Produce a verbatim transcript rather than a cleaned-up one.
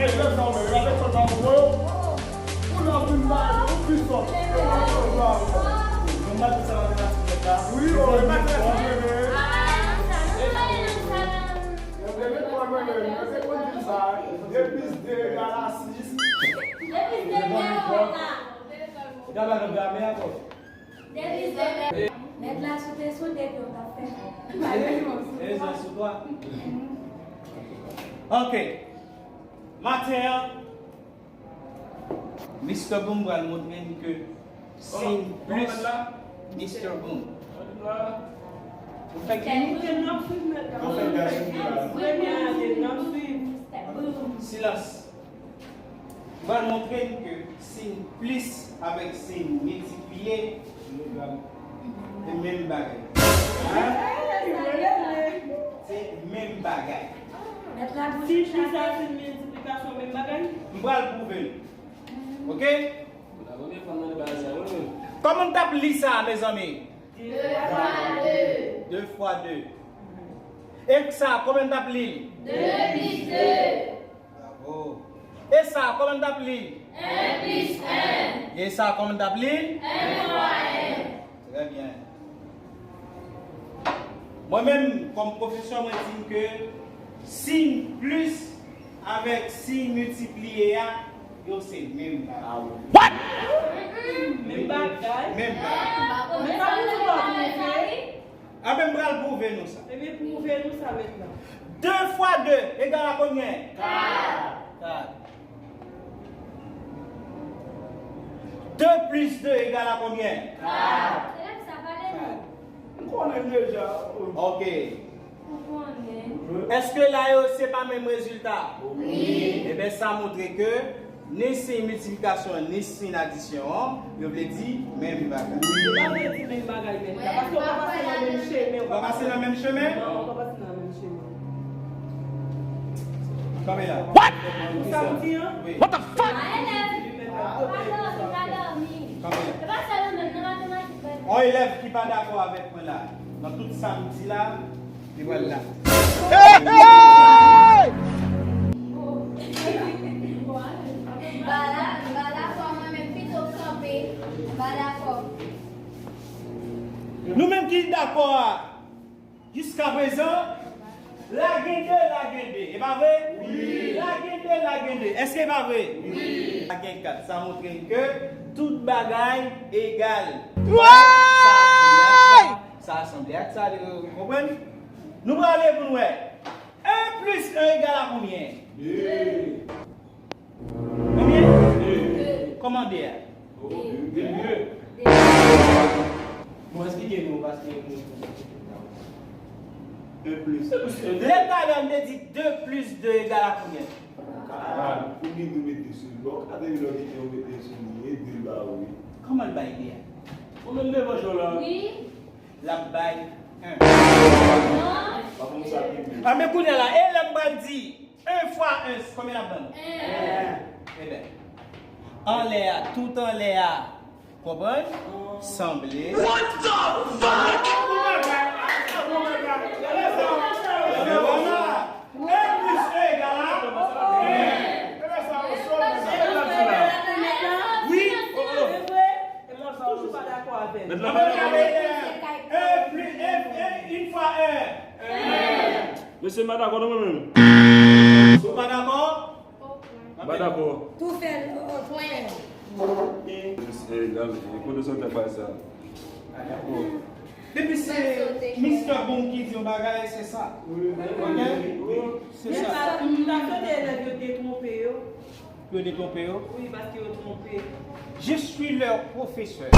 Lè sa w menm, lè sa w menm, ou konnen w vin bay ou pi sòt. Ou pa konn sa. Yon matris sa matematik nèt la. Wi, o, e matematik nèt. Mwen te konn di sa, de plis de egal a sis. Gade nan gramè a, bro. Mèt la sou te sou de pye w t ap fè. Rezon sou twa. Ok. Maten an, Mister Boom pral montre n ke siy plis Mister Boom. Ou fè ki? Silans. Mwen montre n ke siy plis avèk siy miltipliye se menm bagay. Se menm bagay. Siy plis a siy miltiplikasyon menm bagay? M pral pwouve n. Ok? Kòman n t ap li sa, mezanmi? De fwa de. De fwa de. E sa, kòman n t ap li l? De plis de. Bravo. E sa, kòman n t ap li l? En plis en. E sa, kòman n t ap li l? En fwa en. Trè byen. Mwen menm, kòm pwofesè, mwen di n ke siy plis avèk siy miltipliye a, yo se menm bagay. What? Menm bagay? Menm bagay. Men sa vle di w pa twonpe? Anben, m pral pwouve nou sa. Ebyen, pwouve nou sa mentnan. De fwa de egal a konbyen? Kat. Kat. De plis de egal a konbyen? Kat. Kat. M konnen deja. Ok. Èske la yo se pa menm rezilta? Wi. Ebyen, sa montre ke ni siy miltiplikasyon an, ni siy adisyon an, yo vle di menm bagay. Yo pa vle di menm bagay, menm bagay. Paske yo pa pase nan menm chemen. Yo pa pase nan menm chemen? Non, yo pa pase nan menm chemen. Kanpe la. What? Ou sa m di an? Wi. What the fuck? Kanpe la. On elèv ki pa dakò avèk mwen la, nan tout sa m di la, li pral la. Hey, hey! M pa la, m pa dakò, mwen menm pito kanpe, m pa dakò. Nou menm ki dakò a, jiskaprezan, la gen de, la gen de. E pa vre? Wi. La gen de, la gen de. Èske e pa vre? Wi. La gen kat. Sa montre n ke tout bagay egal. Wi! Sa sanble ak sa, sa sanble ak sa, ou konprann? Nou prale pou n wè. En plis en egal a konbyen? De. Konbyen? De. Kòman de a? De. De. Bon, esplike nou, paske nou. De plis. Lè talè m te di de plis de egal a konbyen? Kat. Ou gen dwe mete sou li. Bon, kat epi lè w gen, ou mete sou li, e de l ba ou, wi. Kòman l bay de a? Ou menm devan jò la. Wi. L ap bay en. Non. Pa konn sa ki di. A, men kounye a la, e lè m pral di en fwa en, konbyen l ap ban m? En. Ebyen, anlè a, tout anlè a, konprann? Sanble. What the fuck? Ebyen, vwala. En plis en egal a en. Wi. Toujou pa dakò avè m. Ann gade en plis en, en, en fwa en. Mesye, m pa dakò non mwen menm. Ou pa dakò? M pa dakò. Tou fè l, o, pwen. Mesye, gade, kote w sot fè sa? Pa dakò. Depi se Mister Boom ki di yon bagay, se sa. Ok? Se sa. M ta swete elèv yo detwonpe yo. Yo detwonpe yo? Wi, paske yo twonpe. Je suis leur professeur.